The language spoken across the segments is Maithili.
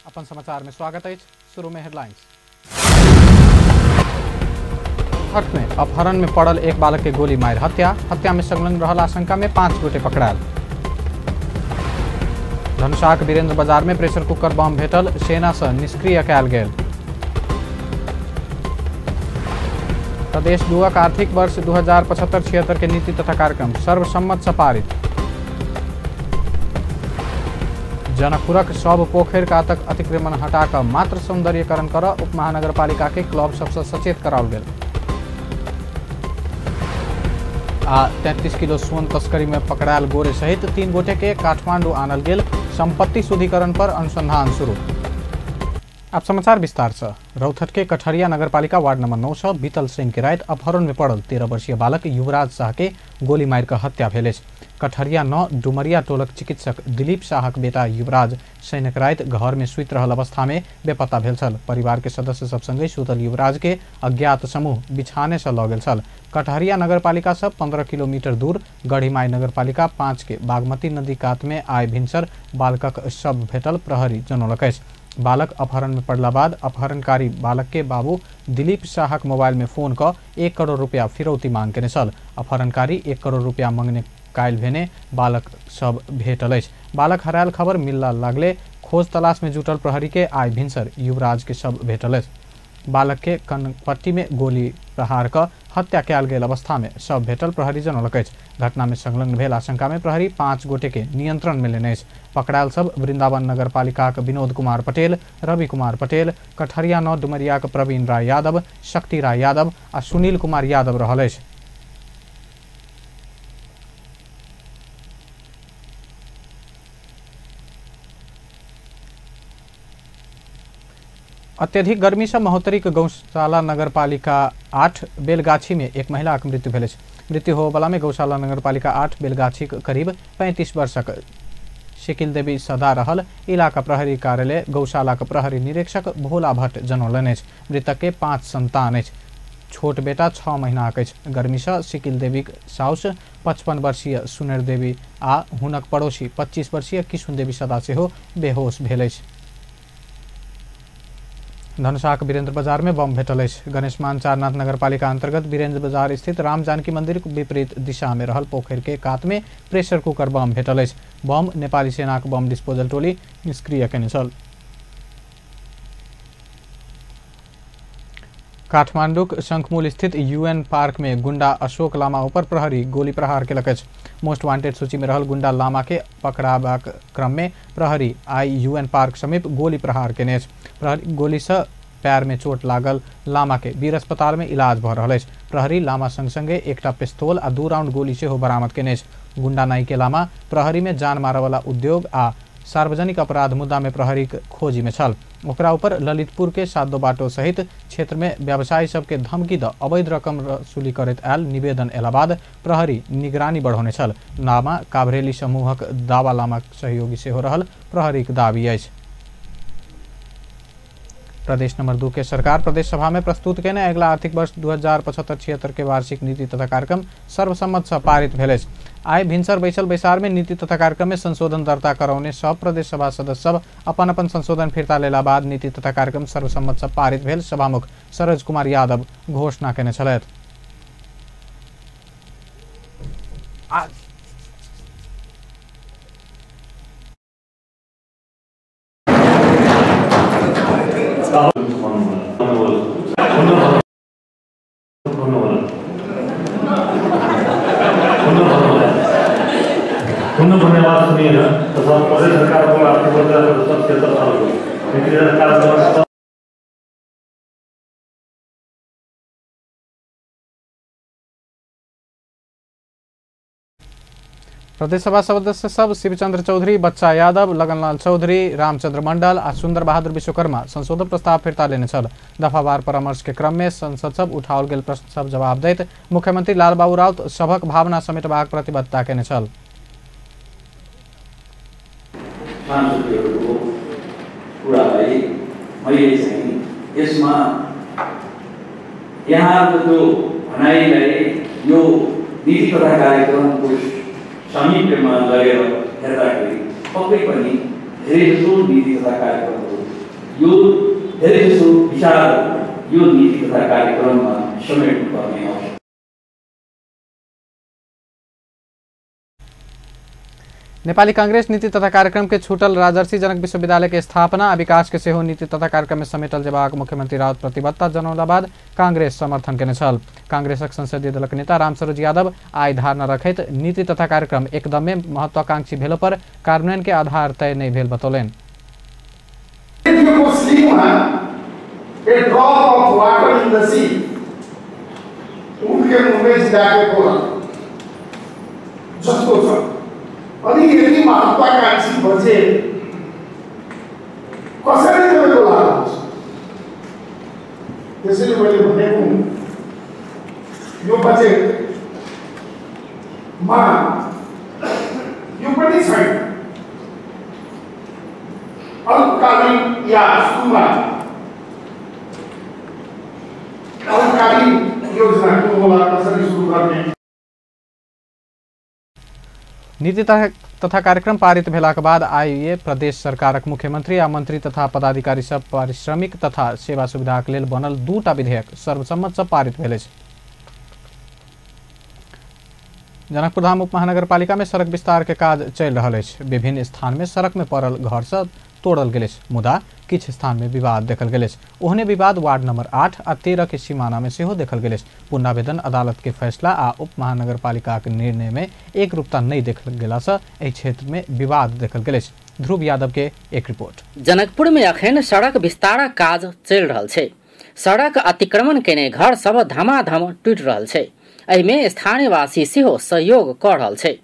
अपन समाचार में स्वागत है। शुरू में हेडलाइंस। हट में अपहरण में पड़ल एक बालक के गोली मार हत्या, हत्या में संलग्न रहल आशंका में 5 गोटे पकड़ायल। धनुषाक वीरेंद्र बाजार में प्रेशर कुकर बम भेटल, सेना से निष्क्रिय कयल गेल। प्रदेश 2 आर्थिक वर्ष 2075-76 के नीति तथा कार्यक्रम सर्वसम्मत से पारित। जनकपुरक सब पोखरि कातक अतिक्रमण हटाकर मात्र सौंदर्यीकरण कर उपमहानगरपालिका के क्लब सबसे सचेत कराओल गेल। आ 33 किलो सोन तस्करी में पकड़ायल गोरे सहित 3 गोटे के काठमांडू आनल गेल, संपत्ति शुद्धिकरण पर अनुसंधान शुरू। अब समाचार विस्तार से। रौथट के कठरिया नगरपालिका वार्ड नंबर 9 से बीतल शनि के राति अपहरण में पड़ल 13 वर्षीय बालक युवराज शाह के गोली मारि कऽ हत्या भेल अछि। कठरिया 9 डुमरिया टोलक चिकित्सक दिलीप शाहक बेटा युवराज शनिक राति घर में सुति रहल अवस्था में बेपत्ता भेल छल। परिवार के सदस्य सब संगे सुतल युवराज के अज्ञात समूह बिछाने से लऽ गेल छल। कटहरिया नगरपालिका से 15 किलोमीटर दूर गढ़ीमाई नगरपालिका 5 के बागमती नदी कात में आइ भिनसर बालकक शव भेटल प्रहरी जनौलक अछि। बालक अपहरण में पड़ला बाद अपहरणकारी बालक के बाबू दिलीप शाहक मोबाइल में फोन कऽ 1 करोड़ रुपया फिरौती मांग केने छल। अपहरणकारी 1 करोड़ रुपया मंगने काल्हि भेने बालक सब भेटल अछि। बालक हरायल खबर मिलला लागले खोज तलाश में जुटल प्रहरी के आइ भिनसर युवराज के शव भेटल अछि। बालक के कनपट्टी में गोली प्रहार कऽ हत्या कयल गेल अवस्था में शव भेटल प्रहरी जनौलक अछि। घटना में संलग्न भेल आशंका में प्रहरी 5 गोटे के नियंत्रण में लेने अछि। पकड़ायल सब वृंदावन नगरपालिकाक विनोद कुमार पटेल, रवि कुमार पटेल, कठरिया 9 डुमरियाक प्रवीण राय यादव, शक्ति राय यादव आ सुनील कुमार यादव रहल अछि। अत्यधिक गर्मी से महोत्तरीक गौशाला नगरपालिका 8 बेलगाछी में एक महिलाक मृत्यु भेल अछि। मृत्यु होबला में गौशाला नगरपालिका 8 बेलगाछीक करीब 35 वर्षक शिकिल देवी सदा रहल इलाका प्रहरी कार्यालय गौशालाक प्रहरी निरीक्षक भोला भट्ट जनौलनि अछि। मृतक के 5 संतान अछि। छोट बेटा 6 महीनाक अछि। गर्मी से शिकिल देवीक साउस 55 वर्षीय सुनेर देवी आ हुनक पड़ोसी 25 वर्षीय किशुन देवी सदा सेहो बेहोश भेल अछि। धनुषाक वीरेंद्र बाजार में बम भेटल अछि। गणेशमान चारनाथ नगरपालिका अंतर्गत वीरेंद्र बाजार स्थित राम जानकी मंदिर विपरीत दिशा में रहल पोखरि के कात में प्रेशर कुकर बम भेटल अछि। बम नेपाली सेनाक बम डिस्पोजल टोली निष्क्रिय केने छल। काठमांडूक शंखमूल स्थित यूएन पार्क में गुंडा अशोक लामा ऊपर प्रहरी गोली प्रहार केलक अछि। मोस्ट वांटेड सूची में रहल गुंडा लामा के पकड़ाबाक क्रम में प्रहरी आई यूएन पार्क समीप गोली प्रहार केने अछि। प्रहरी गोली से पैर में चोट लागल लामा के वीर अस्पताल में इलाज भऽ रहल अछि। प्रहरी लामा संग संगे एकटा पिस्तौल आ 2 राउंड गोली सेहो बरामद केने अछि। गुंडा नाई के लामा प्रहरी में जान मारऽवला उद्योग आ सार्वजनिक अपराध मुद्दा में प्रहरीक खोजी में छल। ओकरा ऊपर ललितपुर के सादो बाटो सहित क्षेत्र में व्यवसायी सबके धमकी द अवैध रकम वसूली करैत आयल निवेदन एला बाद प्रहरी निगरानी बढ़ौने छल। लामा काभरेली समूहक दावा लामाक सहयोगी सेहो रहल प्रहरीक दावी अछि। प्रदेश नंबर 2 के सरकार प्रदेश सभा में प्रस्तुत केने अगिला आर्थिक वर्ष 2075-76 के वार्षिक नीति तथा कार्यक्रम सर्वसम्मत से पारित भेल अछि। आइ भिनसर बैसल बैसार में नीति तथा कार्यक्रम में संशोधन दर्ता करौने सब प्रदेश सभा सदस्य सब अपन अपन संशोधन फिर्ता लेला बाद नीति तथा कार्यक्रम सर्वसम्मत से पारित भेल सभामुख सरोज कुमार यादव घोषणा केने छलथि। धन्यवाद सुनिएन तथा प्रदेश सरकारको आर्थिक वर्ष 2076 सालको नीति तथा कार्यक्रम प्रदेशसभा सदस्य सब शिवचंद्र चौधरी, बच्चा यादव, लगनलाल चौधरी, रामचंद्र मंडल आ सुंदर बहादुर विश्वकर्मा संशोधन प्रस्ताव फिर्ता लेने छल। दफावार परामर्श के क्रम में संसद सब उठाओल गेल प्रश्न सब जवाब दैत मुख्यमंत्री लालबाबू राउत सभक भावना समेटबाक प्रतिबद्धता केने छल। कुरालाई मैले चाहिँ यसमा यहाँको त्यो भनाइलाई यो नीति तथा कार्यक्रमको समीपमा लगेर हेर्दाखेरि पक्कै पनि धेरै जसो नीति तथा कार्यक्रमहरू यो धेरै जसो विचार यो नीति तथा कार्यक्रममा समेट्नुपर्ने आवश्यक। नेपाली कांग्रेस नीति तथा कार्यक्रम के छूटल राजर्षि जनक विश्वविद्यालय के स्थापना आ विकास के सेहो नीति तथा कार्यक्रम में समेटल जेबाक मुख्यमंत्री राउत प्रतिबद्धता जनौला बाद कांग्रेस समर्थन केने छल। कांग्रेसक संसदीय दलक नेता रामसरोज यादव आइ धारणा रखैत नीति तथा कार्यक्रम एकदमे महत्वाकांक्षी भेलो पर कार्यान्वयन के आधार तय नहीं भेल बतौलनि। अनि यति महत्वाकांक्षी बजेट कसरी तपाईँको लागु हुन्छ? त्यसैले मैले भनेको यो बजेटमा यो पनि छैन। अल्पकालीन या सुरुमा अल्पकालीन योजना कुन होला, कसरी सुरु गर्ने? नीति तथा कार्यक्रम पारित भेलाक बाद आइए प्रदेश सरकारक मुख्यमंत्री आ मंत्री तथा पदाधिकारी सब पारिश्रमिक तथा सेवा सुविधाक लेल बनल दूटा विधेयक सर्वसम्मत से पारित भेल अछि। जनकपुरधाम उपमहानगरपालिका में सड़क विस्तार के काज चलि रहल अछि। विभिन्न स्थान में सड़क में पड़ल घर सब तोड़ल गेल अछि, मुदा किछु स्थान में विवाद देखल गेल अछि। ओहने विवाद वार्ड नंबर 8 आ 13 के सीमाना में सेहो देखल गेल अछि। पुनरावेदन अदालत के फैसला आ उपमहानगरपालिकाक निर्णय में एकरूपता नहीं देखल गेला से एहि क्षेत्र में विवाद देखल गेल अछि। ध्रुव यादव के एक रिपोर्ट। जनकपुर में अखन सड़क विस्तारक काज चलि रहल छै। सड़क अतिक्रमण केने घर सब धमाधम टूटि रहल छै। एहिमे स्थानीयवासी सेहो सहयोग कऽ रहल छै।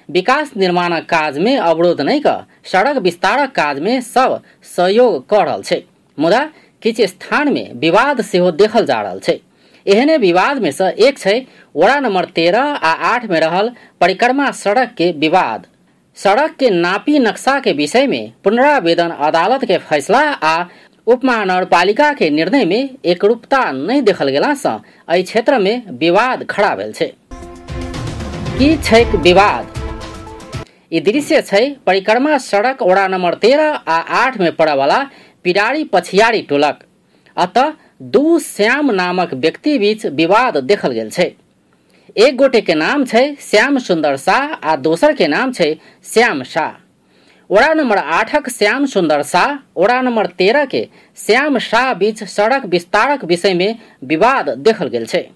विकास निर्माणक काज में अवरोध नहीं क सड़क विस्तारक काज में सब सहयोग कऽ रहल छै, मुदा किछु स्थान में विवाद सेहो देखल जा रहल छै। एहने विवाद में से एक छै वड़ा नंबर 13 आ 8 में रहल परिक्रमा सड़क के विवाद। सड़क के नापी नक्शा के विषय में पुनरावेदन अदालत के फैसला आ उपमहानगरपालिका के निर्णय में एकरूपता नहीं देखल गेला से एहि क्षेत्र में विवाद खड़ा भेल छै। की छैक विवाद? ई दृश्य छै परिक्रमा सड़क वड़ा नंबर 13 आ 8 में पड़े वाला पिरारी पछियारी टोलक। अतः दू श्याम नामक व्यक्ति बीच विवाद देखल गेल छै। एक गोटे के नाम छै श्याम सुंदर शाह आ दोसर के नाम छै श्याम शाह। वड़ा नंबर 8 श्याम सुंदर शाह वड़ा नंबर 13 के श्याम शाह बीच सड़क विस्तारक विषय में विवाद देखल गेल छै।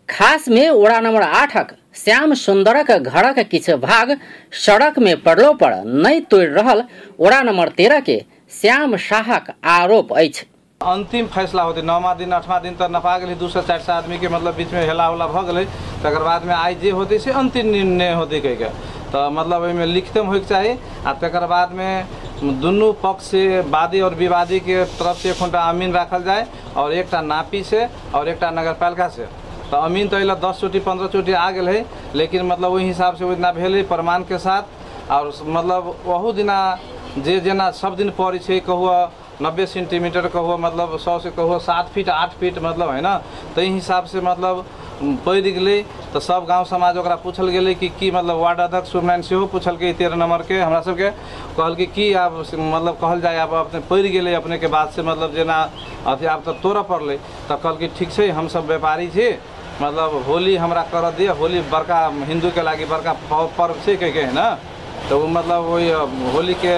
खास में वड़ा नंबर 8 श्याम सुंदरक घरक किछु भाग सड़क में पड़लो पर नहीं तोड़ रहल वड़ा नंबर 13 के श्याम शाहक आरोप अछि। अंतिम फैसला होते 9वां दिन 8वां दिन तक नपा गेलै, 200 400 आदमी के मतलब बीच में हेला उला भऽ गेलै। तकर बाद में आइ जे होते से अंतिम निर्णय होते कहि के तऽ मतलब एहिमे लिखितमे होइके चाही। आ तकर बाद में दुनू पक्ष से वादी और विवादी के तरफ से एक अमीन राखल जाए और एकटा नापी से और एकटा नगरपालिका से। तो अमीन तो अल 10 चोटी 15 चोटी आ गेल है, लेकिन मतलब ओहि हिसाब से उतना भेलै प्रमाण के साथ। और मतलब ओहू दिना जे जेना सब दिन पड़ै छै, कहुआ 90 सेंटीमीटर, कहुआ मतलब 100 से कहुआ 7 फीट 8 फीट मतलब है ना, ताहि हिसाब से मतलब पड़ि गेलै। तऽ सब गाँव समाज ओकरा पूछल गेलै कि की मतलब वार्ड अध्यक्ष सुरनारायण सेहो पूछलकै 13 नंबर के हमरा सबके, कहलकै की आब मतलब कहल जाय आब अपने पड़ि गेलै अपने के बात से मतलब जेना अथी आब तऽ तोड़ऽ पड़लै। तऽ कहलकै ठीक छै, हमसब व्यापारी छी, मतलब होली हमरा करऽ दिअ, होली बड़का हिन्दूके लागि बड़का पर्व छै कहिके है ना, तऽ ओ मतलब वही होलीके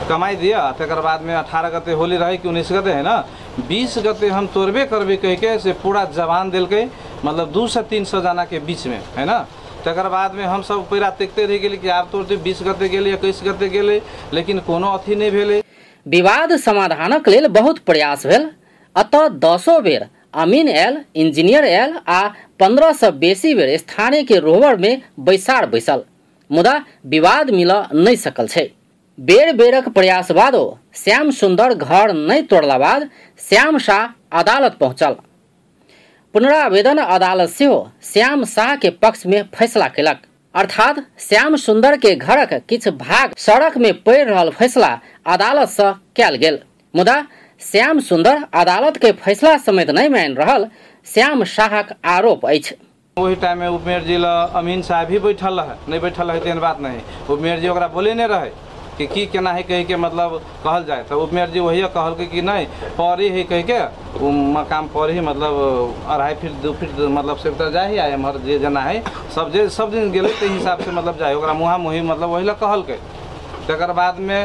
कमाइ दिअ। तकर बादमे 18 गते होली रहै कि 19 गते है ना, 20 गते हम तोड़बे करबे कहिके से पूरा जवान देलकै, मतलब 200 300 जना के बीचमे है ना। तकर बादमे हमसब पैरा देखते रहि गेली कि आब तोड़ते 20 गते गेलै 21 गते गेलै, लेकिन कोनो अथी नहि भेलै। विवाद समाधानक लेल बहुत प्रयास भेल। अतः 10 बेर अमीन आयल, इंजीनियर आयल आ 15 से बेसी बेर स्थानीय के रोहबर में बैसार बैसल, मुदा विवाद मिल नहीं सकल छै। बेर बेरक प्रयास बादो श्याम सुंदर घर नहीं तोड़ला बाद श्याम शाह अदालत पहुंचल। पुनरावेदन अदालत सेहो श्याम शाह के पक्ष में फैसला केलक। अर्थात श्याम सुंदर के घरक किछु भाग सड़क में पड़ि रहल फैसला अदालत से कयल गेल, मुदा श्याम सुंदर अदालत के फैसला समेत नहीं मान रहल श्याम शाहक आरोप अछि। ओहि टाइम में उपमेयर जी ल अमीन साहब भी बैठल रहे, नहीं बैठल रहे तेहन बात नहीं, उपमेयर जी ओकरा बोले नहीं रहे, कि की केना है कहि के मतलब कहल जाए। तो उपमेयर जी वही कहलकै कि नहीं परी है कहि के उ मकाम पर ही मतलब 2.5 फीट 2 फीट मतलब से उतर जाए आ एम्हर जे जना है सब जे सब दिन गेलै ताहि हिसाब से मतलब जाए, ओकरा मुँहा मुँही मतलब वही लए कहलकै। तकर बादमे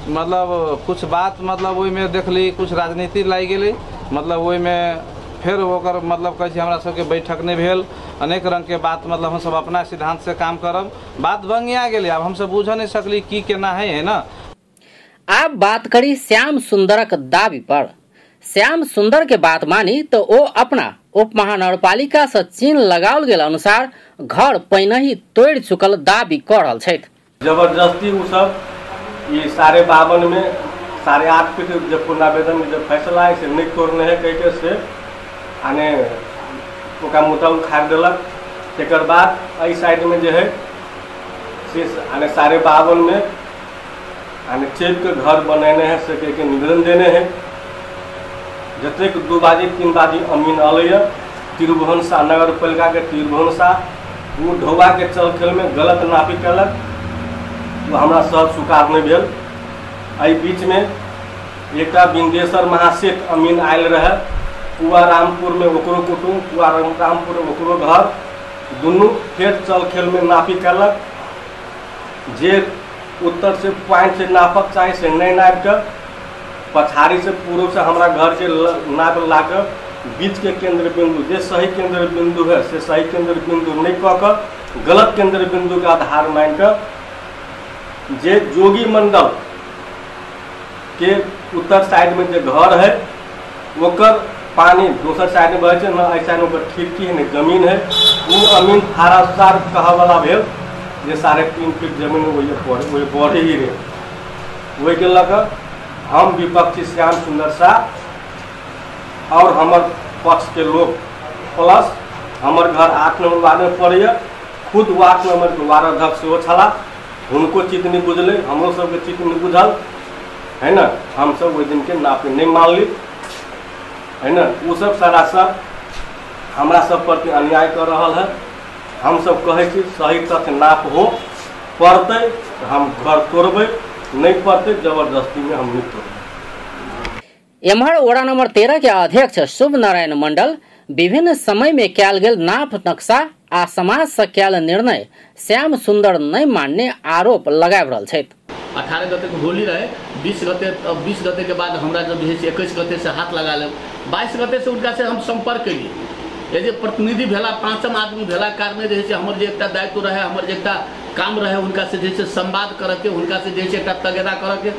मतलब कुछ बात मतलब ओहिमे देखली कुछ राजनीति लागि गेलै, मतलब ओहिमे फेर ओकर मतलब कहै छै हमरा सबके बैठक नहि भेल, अनेक रंगके बात मतलब हमसब अपना सिद्धांत से काम करब, बात भंगिया गेलै। आब हमसब बुझ नहीं सकली की केना है, है ना। आब बात करी श्याम सुंदरक दावी पर। श्याम सुंदर के बात मानी तो ओ अपना उप महानगरपालिका से चिन्ह लगाओल गेल अनुसार घर पहिने ही तोड़ चुकल दावी कर रहल छथि। जबरदस्ती उ सब ये 52.5 में 8.5 फीट जब पुनरावेदन में जब फैसला है से नहीं तोड़ने है कह के से आने ओकरा मुद्दा उखाड़ देलक। तकर बाद एहि साइड में जे है से आने 52.5 में आने चेप के घर बनेने है से कह के निवेदन देने है। जतेक 2 बाजी 3 बाजी अमीन अलैया त्रिभुवन शाह नगरपालिका के त्रिभुवन शाह उ ढोबा के चल खेल में गलत नापी कलक, वो हमरा सब स्वीकार नहीं भेल। एहि बीच में एकटा बिंदेश्वर महासेठ अमीन आयल रहे कुआ रामपुर में, ओकरो कुटुम्ब कुआ रामपुर में ओकरो घर, दुनू फेर चल खेल में नापी कलक। जे उत्तर से पॉइंट से नापक चाही से नहीं नापि कऽ पछाड़ी से पूर्व से हमरा घर के नाप ला कऽ बीच के केंद्र बिंदु जे सही केंद्र बिंदु है से सही केंद्र बिंदु नहीं कऽ कऽ गलत केंद्र बिंदु के आधार मानि कऽ जे जोगी मंडल के उत्तर साइड में जे घर है ओकर पानी दोसर साइड में बहै छै, न एहि साइड में ओकर खिड़की है न जमीन है। ओ अमीन फारासार कहऽवला भेल जे 3.5 फीट जमीन ओहि बढ़े ही रहे। ओहिके लऽ कऽ हम विपक्षी श्याम सुंदर शाह और हमर पक्ष के लोग प्लस हमर घर 8 नंबर वार्ड में पड़ैए, खुद वार्ड नंबर के वार्ड अध्यक्ष सेहो छलाह, हुनको चित्त नहीं बुझलै, हमरो सबके चित्त नहीं बुझल है ना। हमसब ओहि दिनके नापी नहीं मानली है ना। ओ सब सरासर हमरा सब प्रति अन्याय कर रहल है। हमसब कहै छी सही तथ्य नाप हो पड़तै तऽ हम घर तोड़बै, नहीं पड़तै जबरदस्ती में हम नहीं तोड़बै। एम्हर वडा नंबर 13 के अध्यक्ष शुभ नारायण मंडल विभिन्न समय में कयल गेल नाप नक्शा आ समाज से कयल निर्णय श्याम सुंदर नहीं मानने आरोप लगाबि रहल छथि। 18 गते के होली रहे, 20 गते, 20 गते के बाद हमरा जब जे 21 गते से हाथ लगा लेब, 22 गते से उनका से हम संपर्क कलिए। ये जे प्रतिनिधि भेला 5म आदमी भेला कारणे जे है हमर जे एकटा दायित्व रहे, हमर जे एकटा काम रहे उनका से जे संवाद करके, उनका से जे एकटा तगेदा करके,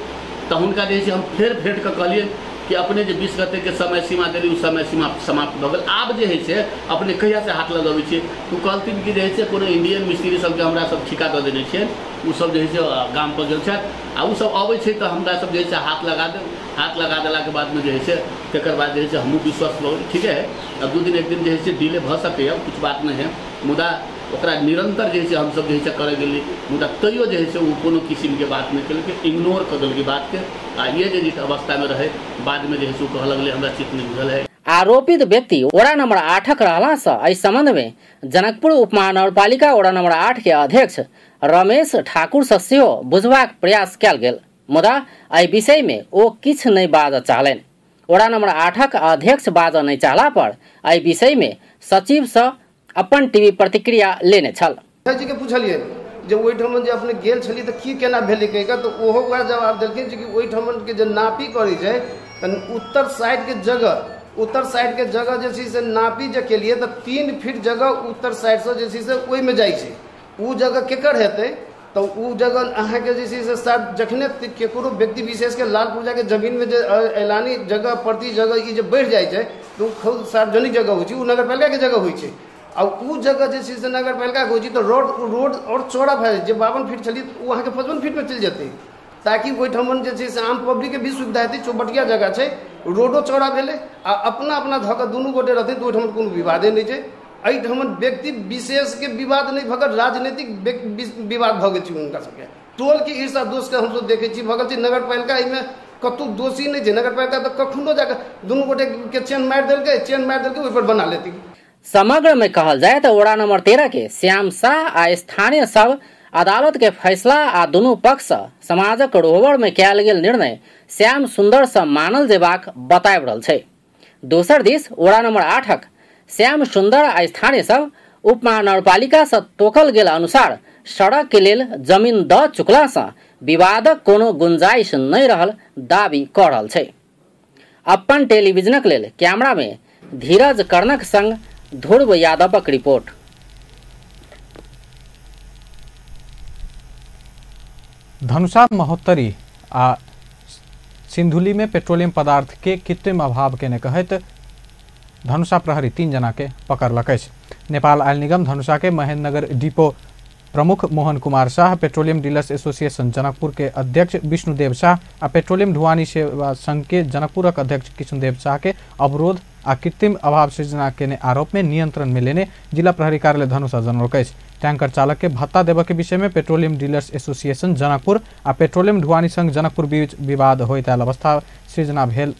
तो हुनका जे हम फेर भेंट कऽ कहलिए कि अपने जे 20 गते के समय सीमा देली उ समय सीमा समाप्त भऽ गेल, आब जे है से अपने कहिया से हाथ लगबै छियै। तो कहलथिन कि जे है से कोनो इंडियन मिस्त्री सबके हमरा सब ठिका दऽ देने छियै, ओ सब जे है से गाम पर गेल छथि आ ओ सब अबै छै तऽ हमरा सब जे है से हाथ लगा देब। हाथ लगा देलाके बादमे जे है से तकर बाद जे है से हमहूँ विश्वास भऽ गेल, ठीके है अब 2 दिन 1 दिन जे है से डिले भऽ सकैए, किछु बात नहि है, मुदा ओकरा निरंतर जे है से हमसब जे है से करै गेली, मुदा तैयो जे है से ओ कोनो किसिमके बात नहि केलकै, इग्नोर कऽ देलकै बातके। आ ये जे अवस्थामे रहै बादमे जे है से ओ कहऽ लगलै हमरा चित्त नहि बुझल है। आरोपित व्यक्ति वडा नंबर 8 रहला से एहि संबंध में जनकपुर उपमहानगरपालिका वडा नंबर 8 के अध्यक्ष रमेश ठाकुर से सेहो बुझबाक प्रयास कयल गेल, मुदा एहि विषय में ओ किछु नहि बाजऽ चाहलनि। वडा नंबर 8 अध्यक्ष बाजऽ नहि चाहला पर एहि विषय में सचिव से अपन टीवी प्रतिक्रिया लेने छल। जी के पूछलिए जे ओहिठाम जे अपने गेल छलियै तऽ की केना भेलै कहि कऽ, तऽ ओहो वएह जवाब देलखिन जे कि ओहिठाम के जे नापी करै छै तऽ उत्तर साइड के जगह, उत्तर साइड के जगह जे छै से नापी जे केलिए तऽ 3 फीट जगह उत्तर साइडसँ जे छै से ओहिमे जाइ छै, ओ जगह केकर हेतै तऽ ओ जगह अहाँके जे छै से साफ जखने केकरो व्यक्ति विशेषके लाल पुर्जाके जमीनमे जे ऐलानी जगह प्रति जगह ई जे बढ़ि जाइ छै तऽ ओ खुद सार्वजनिक जगह होइ छै, ओ नगरपालिकाके जगह होइ छै। आ ओ जगह जे छै से नगरपालिकाके होइ छै तऽ रोड आओर चौड़ा भए जाइ छै, जे 52 फीट छलियै तऽ ओ अहाँके 55 फीटमे चलि जेतै, ताकि ओहिठाम जे छै से आम पब्लिकके भी सुविधा हेतै। चौबटिया जगह छै, रोडो चौड़ा भेलै आ अपना अपना धऽ कऽ दुनू गोटे रहतै तऽ ओहिठाम कोनो विवादे नहि छै। एहिठाम व्यक्ति विशेषके विवाद नहि भऽ कऽ राजनीतिक विवाद भऽ गेल छै। हुनका सबके टोलके ईर्षा दोषके हमसब देखै छी भऽ गेल छै। नगरपालिका एहिमे कतहु दोषी नहि छै, नगरपालिका तऽ कखनो जाकऽ दुनू गोटेके चेन मारि देलकै, चेन मारि देलकै ओहिपर बना लेतै। समग्र में कहल जाए तो वडा नंबर 13 के श्याम शाह आ स्थानीय सब अदालत के फैसला आ दुनू पक्ष समाजक रोहबर में कयल गेल निर्णय श्याम सुंदर से मानल जेबाक बताबि रहल छै। दोसर दिस वडा नंबर 8 श्याम सुंदर आ स्थानीय सब उपमहानगरपालिका से तोकल गेल अनुसार सड़क के लेल जमीन द चुकला से विवादक कोनो गुंजाइश नहीं रहल दावी क रहल छै। अपन टेलीविजनक लेल कैमरा में धीरज कर्णक संग ध्रुव यादवक रिपोर्ट। धनुषा महोत्तरी आ सिंधुली में पेट्रोलियम पदार्थ के कृत्रिम अभाव के ने कहैत धनुषा प्रहरी 3 जना के पकड़लक अछि। नेपाल आयल निगम धनुषा के महेंद्रनगर डिपो प्रमुख Mohan Kumar Shah, petroleum dealers association Janakpur के अध्यक्ष विष्णुदेव शाह आ पेट्रोलियम ढुआनी सेवा संघ के जनकपुरक अध्यक्ष किशुनदेव शाह के अवरोध आ कृत्रिम अभाव सृजना के आरोप में नियंत्रण में लेने जिला प्रहरी कार्यालय धनुषा जनौलक अछि। टैंकर चालक के भत्ता देबय के विषय में पेट्रोलियम डीलर्स एसोसिएशन जनकपुर आ पेट्रोलियम ढुआनी संघ जनकपुर बीच विवाद होइत आयल अवस्था सृजना भेल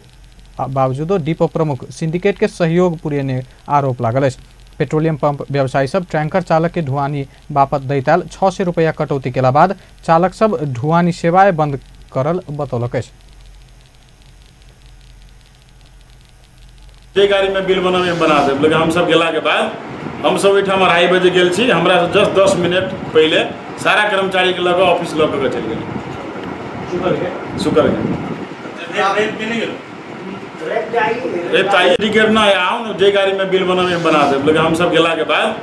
बावजूदो डिपो प्रमुख सिंडिकेट के सहयोग पुरेने आरोप लागल अछि। पेट्रोलियम पंप व्यवसायी सब टैंकर चालक के ढुआनी बापत दैत आयल 600 रुपया कटौती केला बाद चालक सब ढुआनी सेवाएं बंद करल बतौलक अछि। जे गाड़ी में बिल बनावे बना देब, लेकिन हम सब गेला के बाद हम सब ओहिठाम 2:30 बजे गेल छी, हमरा जस्ट 10 मिनट पहले सारा कर्मचारी के लग ऑफिस लऽ के चलि गेल। शुक्र के ना आउ न, जे गाड़ी में बिल बनावे बना देब, लेकिन हम सब गेला के बाद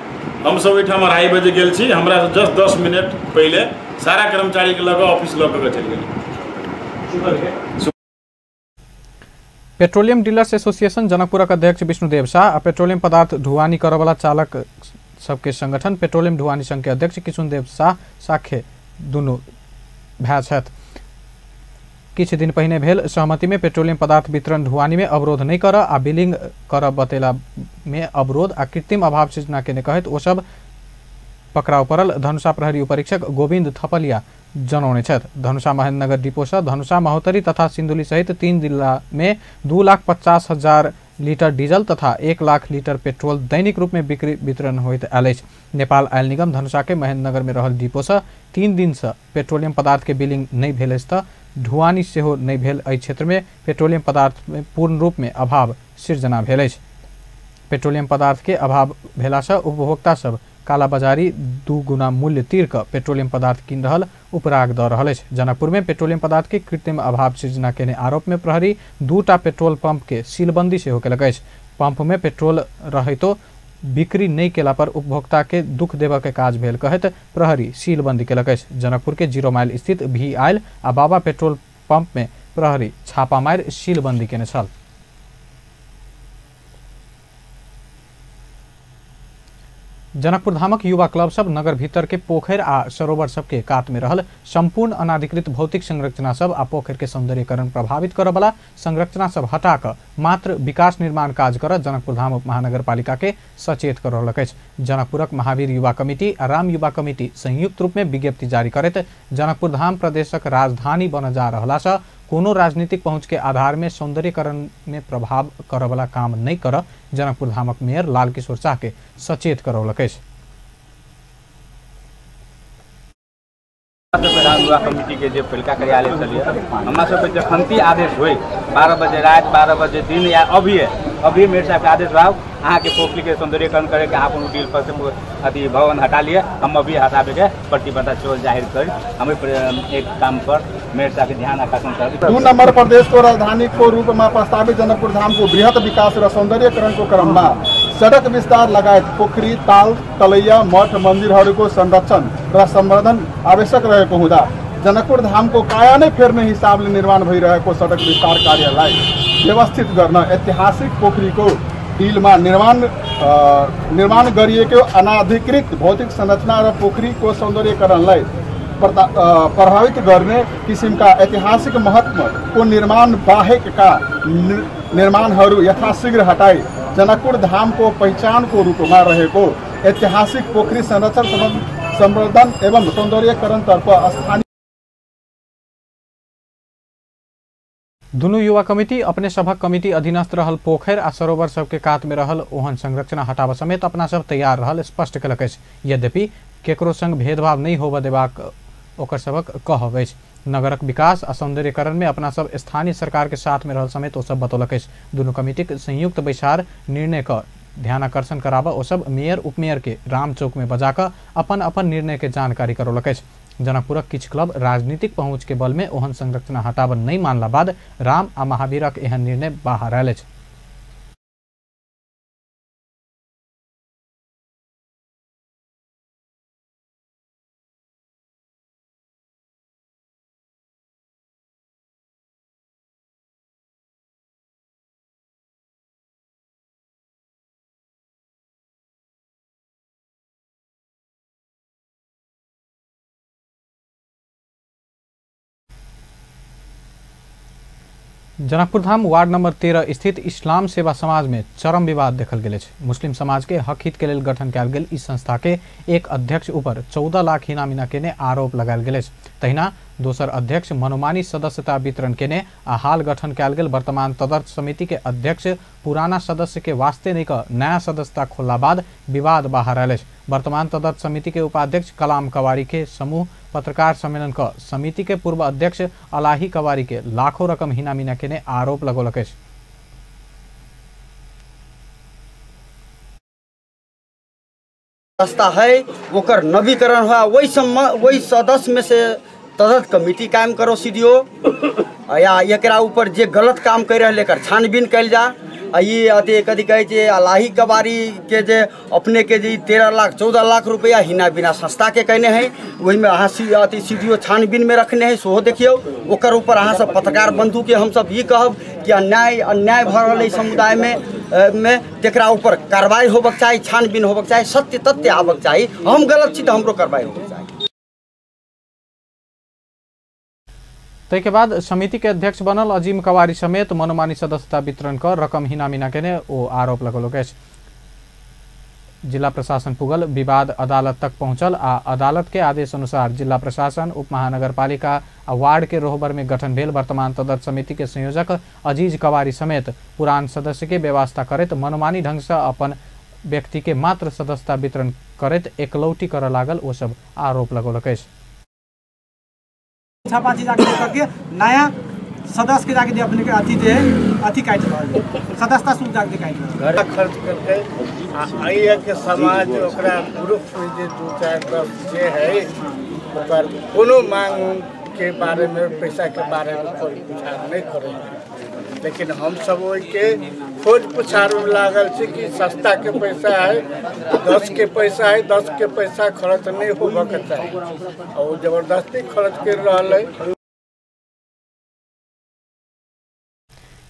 हम सब ओहिठाम 2:30 बजे गेल छी, हमरा जस्ट 10 मिनट पहले सारा कर्मचारी के लग ऑफिस लऽ के चलि गेल। पेट्रोलियम डीलर्स एसोसिएशन जनकपुरक अध्यक्ष विष्णुदेव शाह आ पेट्रोलियम पदार्थ ढुआनी करऽवला चालक सबके संगठन पेट्रोलियम ढुआनी संघ के अध्यक्ष किशुनदेव शाह साखे दुनू भाय छथि। किछु दिन पहिने भेल सहमति में पेट्रोलियम पदार्थ वितरण ढुआनी में अवरोध नहीं कर आ बिलिंग कर बतेला में अवरोध आ कृत्रिम अभाव सृजना के कहैत ओ सब पकड़ाव पड़ल धनुषा प्रहरी उपरीक्षक गोविंद थपलिया जनौने छथि। धनुषा महेंद्रनगर डिपो से धनुषा महोत्तरी तथा सिंधुली सहित 3 जिला में 2,50,000 लीटर डीजल तथा 1 लाख लीटर पेट्रोल दैनिक रूप में बिक्री वितरण होइत आयल अछि। नेपाल आयल निगम धनुषा के महेंद्रनगर में रहल डिपो से 3 दिन से पेट्रोलियम पदार्थ के बिलिंग नहीं भेल अछि त ढुआनी सेहो नहीं भेल। एहि क्षेत्र में पेट्रोलियम पदार्थ में पूर्ण रूप में अभाव सृजना भेल अछि। पेट्रोलियम पदार्थ के अभाव भेला से उपभोक्ता सब कालाबाजारी 2 गुना मूल्य तीर क पेट्रोलियम पदार्थ किन रहल उपराग द रहल अछि। जनकपुर में पेट्रोलियम पदार्थ के कृत्रिम अभाव सृजना केने आरोप में प्रहरी 2टा पेट्रोल पंप के सीलबंदी सेहो केलक अछि। पंप में पेट्रोल रहितो बिक्री नहीं केला पर उपभोक्ता के दुख देबय के काज भेल कहैत प्रहरी सीलबंदी केलक अछि। जनकपुर के 0 माइल स्थित भी आयल आ बाबा पेट्रोल पंप में प्रहरी छापा मारि सीलबंदी केने छल। जनकपुर धामक युवा क्लब सब नगर भीतर के पोखरि आ सरोवर सबके कात में रहल संपूर्ण अनाधिकृत भौतिक संरचना सब आ पोखरि के सौंदर्यीकरण प्रभावित करऽ वाला संरचना सब हटा कऽ मात्र विकास निर्माण काज कर जनकपुर धाम उपमहानगरपालिका के सचेत कर रहलक अछि। जनकपुरक महावीर युवा कमिटी आ राम युवा कमिटी संयुक्त रूप में विज्ञप्ति जारी करैत जनकपुर धाम प्रदेशक राजधानी बन जा रहला से कोनो राजनीतिक पहुंच के आधार में सौंदर्यीकरण में प्रभाव करऽ वाला काम नहीं कर जनकपुर धामक मेयर लालकिशोर शाह के सचेत करौलक अछि। राम युवा कमिटी के जे पहिलका कार्यालय चलिए हमरा सबके जखनती आदेश होई 12 बजे रात 12 बजे दिन या अभी मेयर साहब के आदेश भाव अहाँ के पोखरी के सौंदर्यीकरण करे के अहाँ अपन डील पर से अथी भवन हटा लिए, हम अभी हटाबे के प्रतिबद्धता सेहो जाहिर कर हम एक काम पर मेयर साहब के ध्यान आकर्षण कर। 2 नंबर प्रदेश को राजधानी को रूप में प्रस्तावित जनकपुर धाम को बृहत विकास र सौंदर्यीकरण को क्रम में सड़क विस्तार लगायत पोखरी ताल तलैया मठ मंदिरहरूको संरक्षण र संवर्धन आवश्यक रहेको हुँदा जनकपुर धामको काया नै फेर्ने हिसाबले निर्माण भइरहेको सडक विस्तार कार्यलाई व्यवस्थित गर्न ऐतिहासिक पोखरीको डिलमा निर्माण गरिएको अनाधिकृत भौतिक संरचना र पोखरीको सौन्दर्यीकरणलाई प्रभावित गर्ने किसिमका ऐतिहासिक महत्वको निर्माण बाहेकका निर्माणहरू यथाशीघ्र हटाई जनकपुर धामको पहिचानको रूपमा रहेको ऐतिहासिक पोखरी संरक्षण संवर्धन एवं सौन्दर्यीकरणतर्फ स्थानीय दुनू युवा कमिटी अपने सभक कमिटी अधीनस्थ रहल पोखरि आ सरोवर सबके कात में रहल ओहन संरचना हटाबऽ समेत अपना सब तैयार रहल स्पष्ट केलक अछि। यद्यपि केकरो संग भेदभाव नहीं होबऽ देबाक ओकर सबक कहब अछि। नगरक विकास आ सौंदर्यीकरण में अपना सब स्थानीय सरकार के साथ में रहल समेत ओ सब बतौलक अछि। दुनू कमिटीक संयुक्त बैसार निर्णय क ध्यानाकर्षण कराबऽ ओ सब मेयर उपमेयर के राम चौक में बजा कऽ अपन अपन निर्णय के जानकारी करौलक अछि। जनकपुरक किछु क्लब राजनीतिक पहुँच के बल में ओहन संरचना हटाबऽ नहीं मानला बाद राम आ महावीरक एहन निर्णय बाहर आयल अछि। जनकपुर धाम वार्ड नंबर 13 स्थित इस्लाम सेवा समाज में चरम विवाद देखल गेल अछि। मुस्लिम समाज के हक हित के लेल गठन कयल गेल इस संस्था के एक अध्यक्ष ऊपर 14 लाख हिनामिना केने आरोप लगायल गेल अछि। तहिना दोसर अध्यक्ष मनोमानी सदस्यता वितरण केने आ हाल गठन कयल गेल वर्तमान तदर्थ समिति के अध्यक्ष पुराना सदस्य के वास्ते नहीं क नया सदस्यता खोलला बाद विवाद बाहर आयल अछि। वर्तमान तदर्थ समिति के उपाध्यक्ष कलाम कवारी के समूह पत्रकार सम्मेलन क समिति के पूर्व अध्यक्ष अलाही कवारी के लाखों रकम हिनामिना केने आरोप लगौलक अछि। रास्ता है ओकर नवीकरण हुआ वही सदस्य में से तदर्थ कमिटी कायम करो सीडीओ या एकरा ऊपर जे गलत काम कर रहा एकर छानबीन कयल जा। आ ई अथी कथी कहै छै अलाही कबारी के जे अपने के जे 13 लाख 14 लाख रुपया हिना बिना संस्था के कहने है ओहिमे अहाँ अथी सीडीओ छानबीन में रखने है सेहो देखियौ। ओकर ऊपर अहाँ सब पत्रकार बंधु के हमसब ई कहब कि अन्याय अन्याय भऽ रहल है समुदाय में तकरा ऊपर कार्रवाई होबक चाही, छानबीन होबक चाही, सत्य तथ्य आबक चाही। हम गलत छी तऽ हमरो कार्रवाई होबक चाही। ताहिके बाद समिति के अध्यक्ष बनल अजीम कवारी समेत मनोमानी सदस्यता वितरण कर रकम हिनामिना केने ओ आरोप लगौलक अछि। जिला प्रशासन पुगल विवाद अदालत तक पहुंचल आ अदालत के आदेश अनुसार जिला प्रशासन उप महानगरपालिका आ वार्ड के रोहबर में गठन भेल वर्तमान तदर्थ समिति के संयोजक अजीज कवारी समेत पुरान सदस्य के व्यवस्था करैत मनोमानी ढंग से अपन व्यक्ति के मात्र सदस्यता वितरण करैत एकलौटी करऽ लागल ओ सब आरोप लगौलक अछि। छापाची जाके करके नया सदस्य के जाके अपने के अथी जे है अथी काटि रहल सदस्यता शुल्क जाके काटि रहल खर्च करके आ के समाज ओकरा ग्रुप में जे 2 4 10 जे है ओकर कोनो मांग के बारे में पैसा के बारे में कोई पुछार नहीं करे, लेकिन हम सब ओहिके खोज पुछार में लागल छी कि सस्ता के पैसा है 10 के पैसा है 10 के पैसा खर्च नहीं होबक चाही और जबरदस्ती खर्च कर रहल है।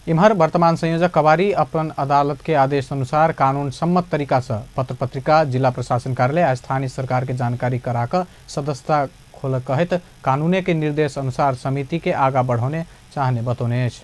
इम्हर वर्तमान संयोजक कवारी अपन अदालत के आदेश अनुसार कानून सम्मत तरीका से पत्र पत्रिका जिला प्रशासन कार्यालय आ स्थानीय सरकार के जानकारी कराकर सदस्यता खोल कहत कानूने के निर्देश अनुसार समिति के आगा बढ़ौने चाहने बतौने अछि।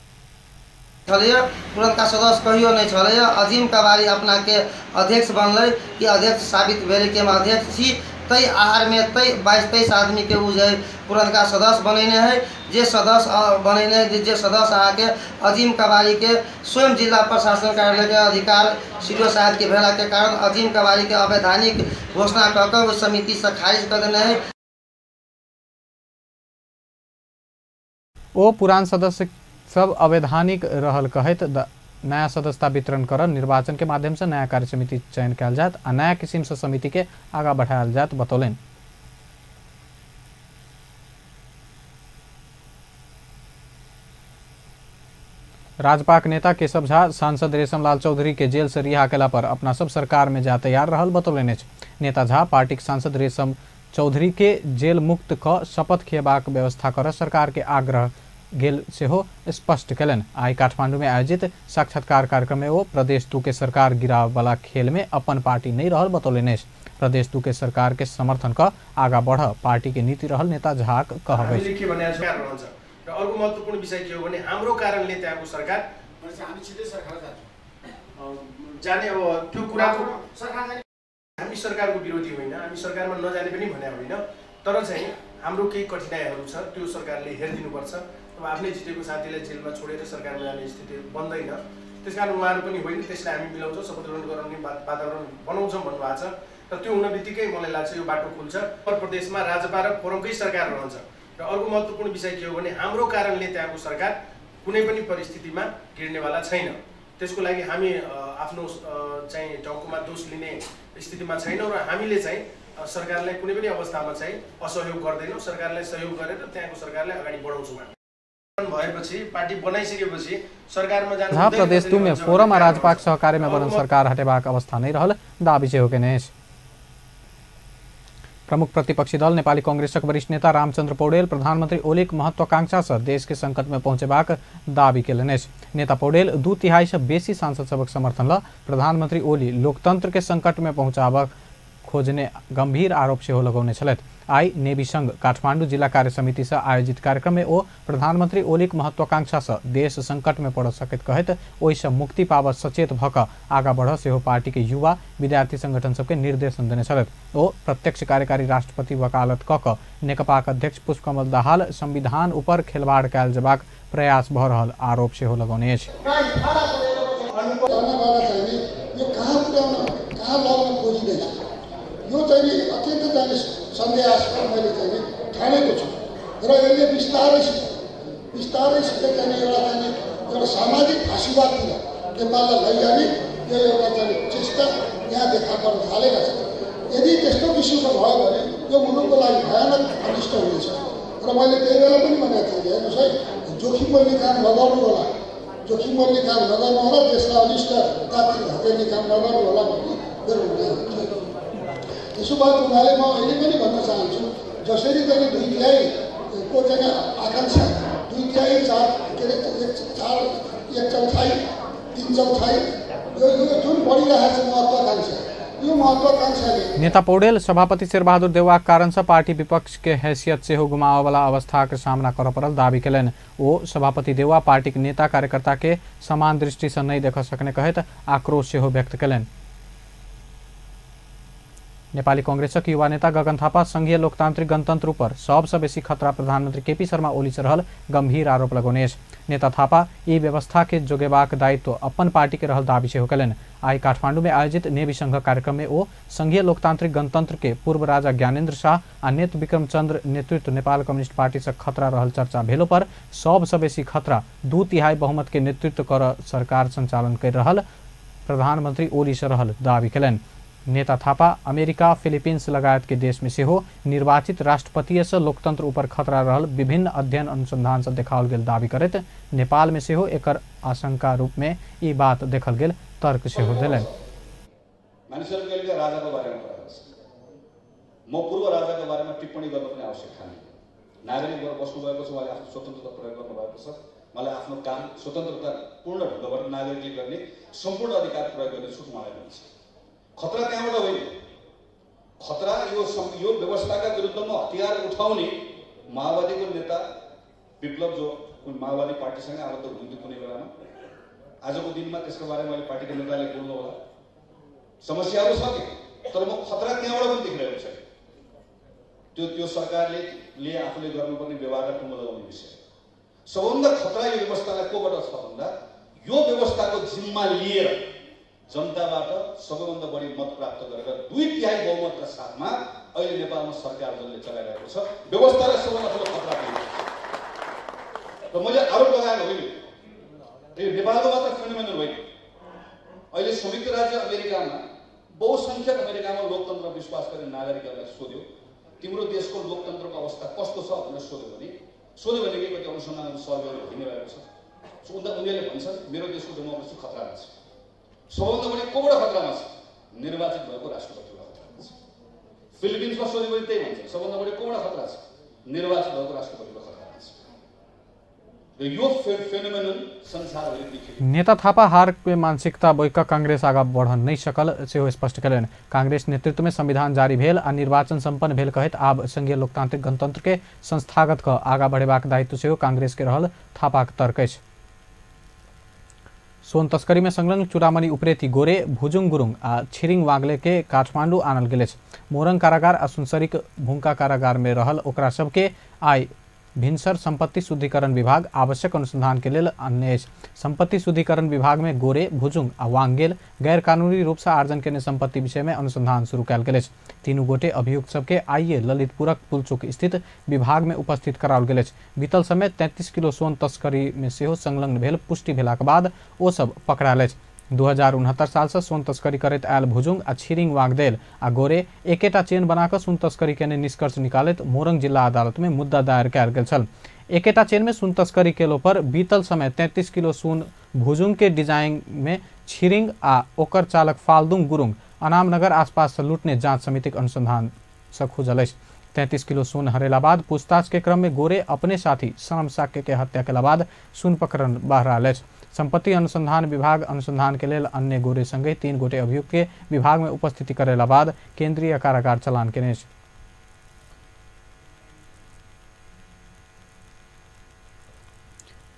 छलैया पुरनका सदस्य कहियो नहीं छलैया। अजीम कवारी अपना के अध्यक्ष बनलै कि अध्यक्ष साबित भेलै कि हम अध्यक्ष छी, तै आहार में तै 22-23 आदमी के उ जे पुरनका सदस्य बनेने है जे सदस्य बनेने जे सदस्य अहाँके अजीम कवारी के स्वयं जिला प्रशासन कार्यालय के अधिकार सीडीओ साहब के भेला के कारण अजीम कवारी के अवैधानिक घोषणा कऽ कऽ ओहि समिति से खारिज कऽ देने है। ओ पुरान सदस्य सब अवैधानिक रहल कहैत नया सदस्यता वितरण कर निर्वाचन के माध्यम से नया कार्य समिति चयन कयल जायत आ नया किसिम से समिति के आगा बढ़ायल जायत बतौलनि। राजपाक नेता केशव झा सांसद रेशमलाल चौधरी के जेल से रिहा केला पर अपना सब सरकार में जा तैयार रहल बतौलनि अछि। नेता झा पार्टीक सांसद रेशम चौधरी के जेल मुक्त क शपथ खियेबाक व्यवस्था कर सरकार के आग्रह गेल सेहो स्पष्ट कयलनि। आइ काठमांडू में आयोजित साक्षात्कार कार्यक्रम में ओ प्रदेश 2 के सरकार गिरावला खेल में अपन पार्टी नहीं रहल बतौलनि अछि। प्रदेश 2 के सरकार के समर्थन क आगा बढ़ पार्टी के नीति रहल नेता झाक कहब अछि। र अर्को महत्त्वपूर्ण विषय के हो भने हाम्रो कारणले त्यहाँको सरकार हामी छिटै सरकार जान्छौँ जाने। अब त्यो कुराको सरकार हामी सरकारको विरोधी होइन, हामी सरकारमा नजाने पनि भने होइन, तर चाहिँ हाम्रो केही कठिनाइहरू छ त्यो सरकारले हेरिदिनुपर्छ। अब आफ्नै जितेको साथीलाई जेलमा छोडेर सरकारमा जाने स्थिति बन्दैन, त्यसकारण उहाँहरू पनि होइन, त्यसलाई हामी मिलाउँछौँ, शपथ ग्रहण गराउने वातावरण बनाउँछौँ भन्नुभएको छ। र त्यो हुन बित्तिकै मलाई लाग्छ यो बाटो खुल्छ। उत्तर प्रदेशमा राजपा र फोरमकै सरकार रहन्छ। र अर्को महत्त्वपूर्ण विषय के हो भने हाम्रो कारणले त्यहाँको सरकार कुनै पनि परिस्थितिमा गिर्नेवाला छैन। त्यसको लागि हामी आफ्नो चाहिँ टाउकोमा दोष लिने स्थितिमा छैनौँ र हामीले चाहिँ सरकारलाई कुनै पनि अवस्थामा चाहिँ असहयोग गर्दैनौँ। सरकारलाई सहयोग गरेर त्यहाँको सरकारलाई अगाडि बढाउँछौँ। हामी भएपछि पार्टी बनाइसकेपछि सरकारमा जानु प्रदेश 2 में फोरम आ राजपाक सहकार्य में बनल सरकार हटेबाक अवस्था नहीं रहल दाबी सेहो केने अछि। प्रमुख प्रतिपक्षी दल नेपाली कांग्रेसक वरिष्ठ नेता रामचंद्र पौडेल प्रधानमंत्री ओलीक महत्वाकांक्षा से देश के संकट में पहुंचेबाक दाबी केलनि अछि। नेता पौडेल 2/3 से बेसी सांसद सभक समर्थन ल प्रधानमंत्री ओली लोकतंत्र के संकट में पहुंचाबक खोजने गंभीर आरोप सेहो लगौने छलथि। आई नेवी संघ काठमांडू जिला कार्य समिति से आयोजित कार्यक्रम में ओ प्रधानमंत्री ओलीक महत्वाकांक्षा से देश संकट में पड़ सकैत कहैत ओहिसँ मुक्ति पाबऽ सचेत भऽ कऽ आगा बढ़ सेहो पार्टी के युवा विद्यार्थी संगठन सबके निर्देशन देने छलथि। ओ प्रत्यक्ष कार्यकारी राष्ट्रपति वकालत कऽ कऽ नेकपाक अध्यक्ष पुष्पकमल दाहाल संविधान ऊपर खेलवाड़ कयल जेबाक प्रयास भऽ रहल आरोप सेहो लगौने अछि। यो चाहिँ अत्यन्त चाहिँ सन्देहास्पद मैले चाहिँ ठानेको छु र यसले बिस्तारैसित चाहिँ एउटा सामाजिक फाँसीवादतिर नेपाललाई लैजाने यो एउटा चाहिँ चेष्टा यहाँ देखा पर्न थालेका छन्। यदि त्यस्तो किसिमको भयो भने यो मुलुकको लागि भयानक अनिष्ट हुनेछ र मैले त्यही बेला पनि भनेको थिएँ, हेर्नुहोस् है, जोखिम बोल्ने काम नगर्नु होला, जोखिम बोल्ने काम नगर्नु होला, देशलाई अनिष्टतातिर धकेल्ने काम नगर्नु होला भन्ने मेरो निर्णय थियो। त्यसो भएको हुनाले म अहिले पनि भन्न चाहन्छु, जसरी चाहिँ 2/3 चाहिँ आकाङ्क्षा 2/3 4 के अरे 4 1/4 3/4 यो जुन बढिरहेको छ महत्त्वाकाङ्क्षा, यो महत्त्वाकाङ्क्षाले नेता पौडेल सभापति शेरबहादुर देउवाक कारण से पार्टी विपक्ष के हैसियत सेहो गुमाबयवला अवस्था के सामना करऽ पड़ल दावी केलनि। ओ सभापति देउवा पार्टीक नेता कार्यकर्ता के समान दृष्टि से नहीं देख सकने कहैत आक्रोश सेहो व्यक्त केलनि। नेपाली कांग्रेसक युवा नेता गगन थापा संघीय लोकतांत्रिक गणतंत्र पर सबसँ बेसी खतरा प्रधानमंत्री केपी शर्मा ओली से रहल गंभीर आरोप लगौने अछि। नेता थापा ई व्यवस्था के जोगेबाक दायित्व अपन पार्टी के रहल दावी सेहो केलनि। आई काठमांडू में आयोजित नेवी संघ कार्यक्रम में ओ संघीय लोकतांत्रिक गणतंत्र के पूर्व राजा ज्ञानेन्द्र शाह आ नेत विक्रम चंद्र नेतृत्व नेपाल कम्युनिस्ट पार्टी से खतरा रहल चर्चा भेलो पर सबसँ बेसी खतरा 2/3 बहुमत के नेतृत्व कर सरकार संचालन कर रहल प्रधानमंत्री ओली से रहल दावी केलनि। नेता थापा अमेरिका फिलीपींस लगायत के देश में सेहो निर्वाचित राष्ट्रपतिय से लोकतंत्र ऊपर खतरा रहल विभिन्न अध्ययन अनुसंधान से देखाओल गेल दावी करैत नेपाल में सेहो एकर आशंका रूप में ई बात देखल गेल तर्क सेहो देलनि। मानिसहरू कहिले राजाको बारेमा कुरा गर्छ, म पूर्व राजाको बारेमा टिप्पणी गर्न पनि आवश्यक ठान्दिनँ। नागरिक भएर बस्नुभएको छ, उहाँले आफ्नो स्वतन्त्रता प्रयोग गर्नुभएको छ, मलाई आफ्नो काम स्वतन्त्रता पूर्ण ढङ्गबाट नागरिकले गर्ने सम्पूर्ण अधिकार प्रयोग गर्ने छुट उहाँलाई मिल्छ। खतरा त्यहाँबाट होइन, खतरा यो व्यवस्थाका विरुद्धमा हतियार उठाउने माओवादीको नेता विप्लव जो कुन माओवादी पार्टीसँग आबद्ध हुनुहुन्थ्यो कुनै बेलामा, आजको दिनमा त्यसको बारेमा मैले पार्टीको नेताले बोल्नु होला, समस्याहरू छ कि, तर म खतरा त्यहाँबाट पनि देखिरहेको छैन। त्यो त्यो सरकारले आफूले गर्नुपर्ने व्यवहारलाई टुङ्गो लगाउने विषय। सबभन्दा खतरा यो व्यवस्थालाई कोबाट छ भन्दा यो व्यवस्थाको जिम्मा लिएर जनताबाट सबैभन्दा बढी मत प्राप्त गरेर 2/3 बहुमतका साथमा अहिले नेपालमा सरकार जसले चलाइरहेको छ, व्यवस्थालाई सबभन्दा ठुलो खतरा पनि। र मैले आरोप लगाएको होइन, यो नेपालको मात्र फेनोमेनल होइन। अहिले संयुक्त राज्य अमेरिकामा बहुसङ्ख्यक अमेरिकामा लोकतन्त्र विश्वास गर्ने नागरिकहरूलाई सोध्यो, तिम्रो देशको लोकतन्त्रको अवस्था कस्तो छ भनेर सोध्यो भने कति अनुसन्धान सर्वेहरू भइ नै रहेको छ। सो उनीहरूले भन्छन् मेरो देशको डेमोक्रेसी खतरामा छ। सबभन्दा बढी कोबाट खतरामा छ? निर्वाचित भएको राष्ट्रपतिबाट खतरामा छ। फिलिपिन्समा सोध्यो भने त्यही भन्छ, सबभन्दा बढी कोबाट खतरा छ? निर्वाचित भएको राष्ट्रपतिबाट खतरामा छ। र यो फेनोमेनन संसारभरि देखियो। नेता थापा हार के मानसिकता बोइक कांग्रेस आगा बढ़ नहीं सकल सेहो स्पष्ट केलनि। कांग्रेस नेतृत्व में संविधान जारी भेल आ निर्वाचन संपन्न भेल कहैत आब संघीय लोकतांत्रिक गणतंत्र के संस्थागत क आगा बढ़ेबाक दायित्व सेहो कांग्रेस के रहल थापाक तर्क अछि। सोन तस्करी में संलग्न चूड़ामणि उप्रेती गोरे भुजुङ गुरुङ आ छिरिङ वाग्ले के काठमांडू आनल गेल अछि। मोरंग कारागार आ सुनसरीक भूंका कारागार में रहल ओकरा सबके आइ भिनसर संपत्ति शुद्धिकरण विभाग आवश्यक अनुसंधान के लेल अन्य अछि। संपत्ति शुद्धिकरण विभाग में गोरे, भुजुंग आ वांगेल गैरकानूनी रूप से आर्जन केने संपत्ति विषय में अनुसंधान शुरू कयल गेल अछि। तीनू गोटे अभियुक्त सबके आइए ललितपुरक पुलचोक स्थित विभाग में उपस्थित कराओल गेल अछि। बीतल समय 33 किलो सोन तस्करी में सेहो संलग्न भेल पुष्टि भेलाक बाद ओ सब पकड़ायल अछि। 2069 साल से सोन तस्करी करैत आयल भुजुंग आ छिरिंग वागदेल आ गोरे एकेटा चेन बनाकर सोन तस्करी केने निष्कर्ष निकालैत मोरंग जिला अदालत में मुद्दा दायर कयल गेल छल। एकेटा चेन में सोन तस्करी केलो पर बीतल समय 33 किलो सोन भुजुंग के डिजाइन में छिरिंग आ ओकर चालक फाल्दुंग गुरुंग अनामनगर आसपास से लूटने जांच समितिक अनुसंधान से खुजल अछि। 33 किलो सोन हरेला बाद पूछताछ के क्रम में गोरे अपने साथी सनम साक्य के हत्या के बाद सोन प्रकरण बहराल अछि। संपत्ति अनुसंधान विभाग अनुसंधान के लेल अन्य गोरे संगे 3 गोटे अभियुक्त के विभाग में उपस्थिति करेला बाद केंद्रीय कारागार चलान केने अछि।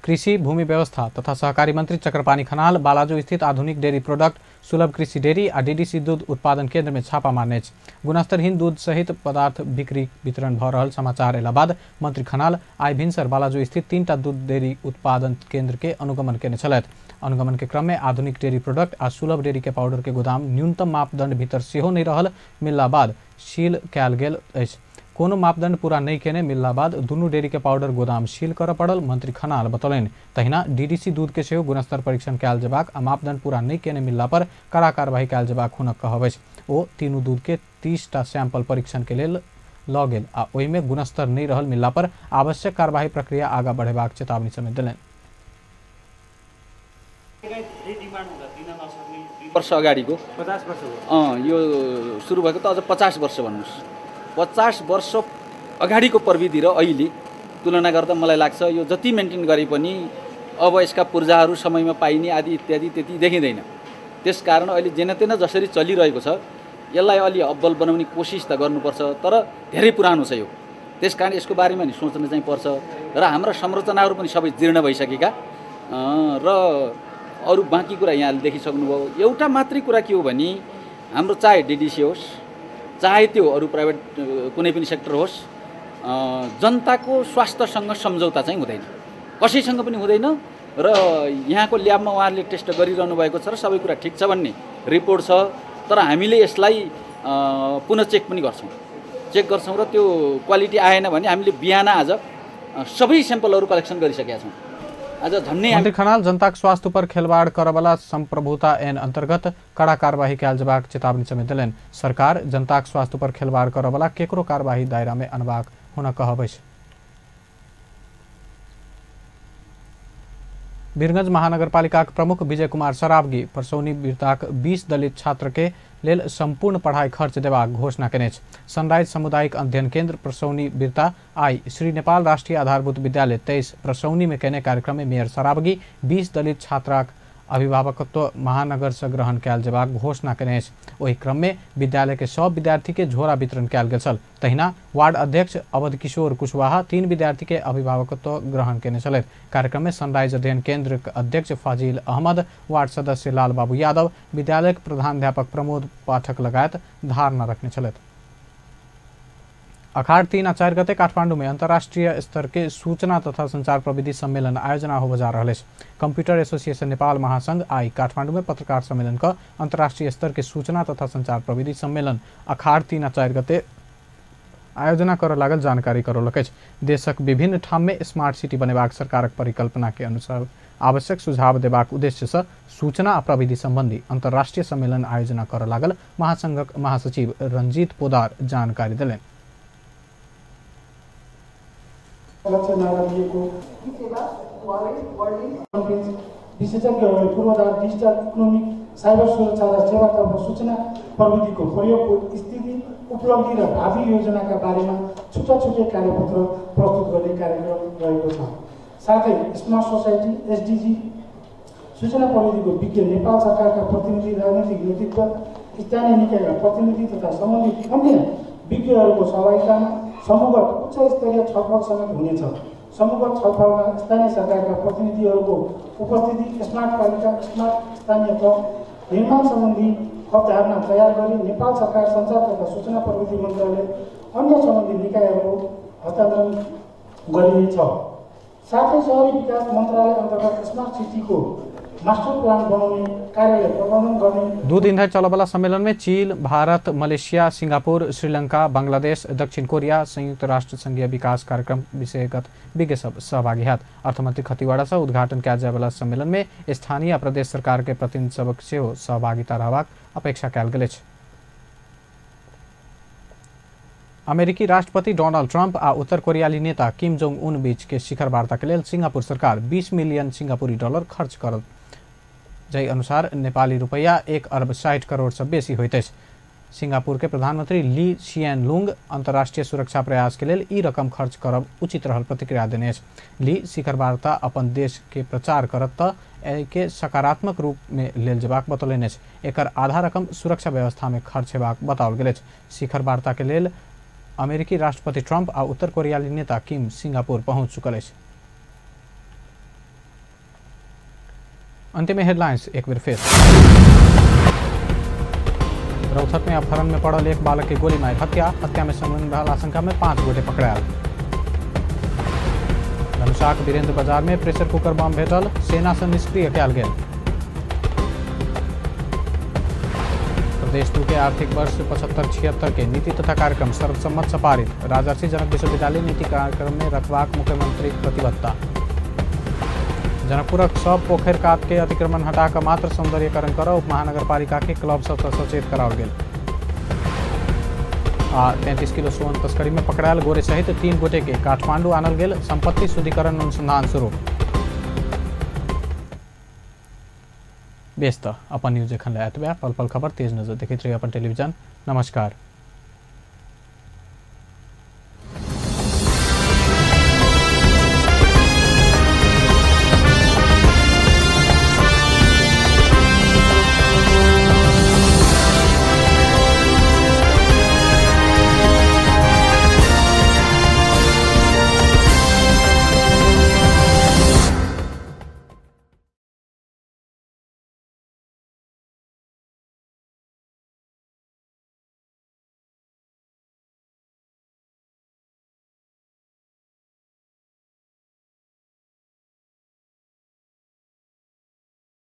कृषि भूमि व्यवस्था तथा सहकारी मंत्री चक्रपाणी खनाल बालाजू स्थित आधुनिक डेयरी प्रोडक्ट सुलभ कृषि डेयरी आ डीडीसी दूध उत्पादन केंद्र में छापा मारने अछि। गुणस्तरहीन दूध सहित पदार्थ बिक्री वितरण भ रहल समाचार अयला बाद मंत्री खनाल आइ भिनसर बालाजू स्थित 3टा दूध डेयरी उत्पादन केंद्र के अनुगमन केने छलथि। अनुगमन के क्रम में आधुनिक डेयरी प्रोडक्ट आ सुलभ डेयरी के पाउडर के गोदाम न्यूनतम मापदंड भीतर सेहो नहि रहल मिलला बाद सील कयल गेल अछि। कोनो मापदंड पूरा नहीं केने मिलला बाद दुनू डेयरी के पाउडर गोदाम सील करय पड़ल मंत्री खनाल बतौलनि। तहिना डीडीसी दूध के सेहो गुणस्तर परीक्षण कयल जेबाक आ मापदंड पूरा नहीं केने मिलला पर कड़ा कार्रवाई कयल जेबाक हुनक कहब अछि। ओ तीनू दूध के 30टा सैंपल परीक्षण के लेल लऽ गेल आ ओहिमे गुणस्तर नहीं रहल मिलला पर आवश्यक कार्रवाई प्रक्रिया आगा बढ़ेबाक चेतावनी समेत देलनि। वर्ष अगाडिको 50 वर्ष यो सुरु भएको त अझ 50 वर्ष भन्नुहोस्, 50 वर्ष अगाडिको प्रविधि र अहिले तुलना गर्दा मलाई लाग्छ यो जति मेन्टेन गरे पनि अब यसका पूर्जाहरू समयमा पाइने आदि इत्यादि त्यति देखिँदैन। त्यसकारण अहिले जेनतेन जसरी चलिरहेको छ यसलाई अलि अब्बल बनाउने कोसिस त गर्नुपर्छ, तर धेरै पुरानो छ यो, त्यसकारण यसको बारेमा नि सोच्न चाहिँ पर्छ। र हाम्रा संरचनाहरू पनि सबै जीर्ण भइसकेका र अरू बाँकी कुरा यहाँले देखिसक्नुभयो। एउटा मात्रै कुरा के हो भने हाम्रो चाहे डिडिसी होस् चाहे त्यो अरू प्राइभेट कुनै पनि सेक्टर होस्, जनताको स्वास्थ्यसँग सम्झौता चाहिँ हुँदैन, कसैसँग पनि हुँदैन। र यहाँको ल्याबमा उहाँहरूले टेस्ट गरिरहनु भएको छ र सबै कुरा ठिक छ भन्ने रिपोर्ट छ, तर हामीले यसलाई पुनः चेक पनि गर्छौँ, चेक गर्छौँ र त्यो क्वालिटी आएन भने हामीले बिहान आज सबै स्याम्पलहरू कलेक्सन गरिसकेका छौँ। आज झन्डै मन्त्री खनाल जनताक स्वास्थ्य पर खेलवाड़ करबला संप्रभुता ऐन अंतर्गत कड़ा कार्यवाही कयल जेबाक चेतावनी समेत देलनि। सरकार जनताक स्वास्थ्य पर खेलवाड़ करबला केकरो कार्यवाही दायरा में अनबाक हुनक कहब अछि। वीरगंज महानगरपालिकाक प्रमुख विजय कुमार सरावगी परसौनी बिरताक 20 दलित छात्र के लेल संपूर्ण पढ़ाई खर्च देबाक घोषणा केने अछि। सनराइज सामुदायिक अध्ययन केंद्र परसौनी बिरता आई श्री नेपाल राष्ट्रीय आधारभूत विद्यालय 23 परसौनी में केने कार्यक्रम में मेयर सरावगी 20 दलित छात्राक अभिभावकत्व महानगर से ग्रहण कयल जेबाक घोषणा केने अछि। ओहि क्रम में विद्यालय के सब विद्यार्थी के झोरा वितरण कयल गेल छल। तहिना वार्ड अध्यक्ष अवध किशोर कुशवाहा 3 विद्यार्थी के अभिभावकत्व ग्रहण केने छलथि। कार्यक्रम में सनराइज अध्ययन केंद्र के अध्यक्ष फाजिल अहमद, वार्ड सदस्य लाल बाबू यादव, विद्यालय के प्रधानाध्यापक प्रमोद पाठक लगायत धारणा रखने छलथि। अखाड़ 3 आ 4 गते काठमांडू में अंतर्राष्ट्रीय स्तर के सूचना तथा संचार प्रविधि सम्मेलन आयोजना होबय जा रहल अछि। कंप्यूटर एसोसिएशन नेपाल महासंघ आई काठमांडू में पत्रकार सम्मेलन क अंतर्राष्ट्रीय स्तर के सूचना तथा संचार प्रविधि सम्मेलन अखाड़ 3 आ 4 गते आयोजना करऽ लागल जानकारी करौलक अछि। देशक विभिन्न ठाम में स्मार्ट सिटी बनेबाक सरकारक परिकल्पना के अनुसार आवश्यक सुझाव देबाक उद्देश्य से सूचना आ प्रविधि संबंधी अंतर्राष्ट्रीय सम्मेलन आयोजना करऽ लागल महासंघक महासचिव रंजीत पोदार जानकारी देलनि। विशेषज्ञहरूले पूर्वाधार, डिजिटल इकोनोमी, साइबर सुरक्षा र सेवातर्फ सूचना प्रविधिको प्रयोगको स्थिति, उपलब्धि र भावी योजनाका बारेमा छुट्टा छुट्टै कार्यपत्र प्रस्तुत गर्ने कार्यक्रम रहेको छ। साथै स्मार्ट सोसाइटी, एसडिजी, सूचना प्रविधिको विज्ञ, नेपाल सरकारका प्रतिनिधि, राजनीतिक नेतृत्व, स्थानीय निकायका प्रतिनिधि तथा सम्बन्धित अन्य विज्ञहरूको सहभागितामा समूहगत उच्च स्तरीय छलफल समेत हुनेछ। समूहगत छलफलमा स्थानीय सरकारका प्रतिनिधिहरूको उपस्थिति, स्मार्ट पालिका, स्मार्ट स्थानीय तह निर्माण सम्बन्धी अवधारणा तयार गरी नेपाल सरकार, सञ्चार तथा सूचना प्रविधि मन्त्रालय, अन्य सम्बन्धित निकायहरूको हस्तान्तरण गरिनेछ। साथै शहरी विकास मन्त्रालय अन्तर्गत स्मार्ट सिटीको मास्टर प्लान बनाउने कार्यालय प्रबन्धन गर्ने। 2 दिन धरि चलबला सम्मेलन में चीन, भारत, मलेशिया, सिंगापुर, श्रीलंका, बांग्लादेश, दक्षिण कोरिया, संयुक्त राष्ट्र संघीय विकास कार्यक्रम विषयगत विज्ञ सब सहभागी हत। अर्थमंत्री खतिवड़ा से उद्घाटन कयल जायवला सम्मेलन में स्थानीय प्रदेश सरकार के प्रतिनिधि सबक सेहो सहभागिता रहबाक अपेक्षा कयल गेल अछि। अमेरिकी राष्ट्रपति डोनाल्ड ट्रंप आ उत्तर कोरियाली नेता किम जोंग उन बीच के शिखर वार्ता के लेल सिंगापुर सरकार 20 मिलियन सिंगापुरी डॉलर खर्च करत, जाहि अनुसार नेपाली रुपैया 1 अरब 60 करोड़ से बेसी होइत अछि। सिंगापुर के प्रधानमंत्री ली शियन लुंग अंतर्राष्ट्रीय सुरक्षा प्रयास के लेल ई रकम खर्च करब उचित रहल प्रतिक्रिया देने अछि। ली शिखर वार्ता अपन देश के प्रचार करत त एहिके सकारात्मक रूप में लेल जेबाक बतौलनि अछि। एकर आधा रकम सुरक्षा व्यवस्था में खर्च हेबाक बताओल गेल अछि। शिखर वार्ता के लेल अमेरिकी राष्ट्रपति ट्रंप आ उत्तर कोरियाली नेता किम सिंगापुर पहुंच चुकल अछि। अंत में हेडलाइंस एक बेर फेर। रौथत में अपहरण में पड़ल एक बालक के गोली मारि हत्या, हत्या में संलग्न रहल आशंका में 5 गोटे पकड़ायल। धनुषाक वीरेंद्र बाजार में प्रेशर कुकर बम भेटल, सेना से निष्क्रिय कयल गेल। प्रदेश 2 के आर्थिक वर्ष 75-76 के नीति तथा कार्यक्रम सर्वसम्मत से पारित। राजर्षि जनक विश्वविद्यालय नीति कार्यक्रम में रखबाक मुख्यमंत्री प्रतिबद्धता। जनकपुरक सब पोखरि कात के अतिक्रमण हटाकर मात्र सौंदर्यीकरण कर उप महानगरपालिका के क्लब सबसँ सचेत कराओल गेल। आ 33 किलो सोन तस्करी में पकड़ायल गोरे सहित 3 गोटे के काठमांडू आनल गेल, संपत्ति शुद्धिकरण अनुसंधान शुरू। बेस त अपन न्यूज एखन लए एतबे। पल पल खबर तेज नजर देखैत रही अपन टेलीविजन। नमस्कार।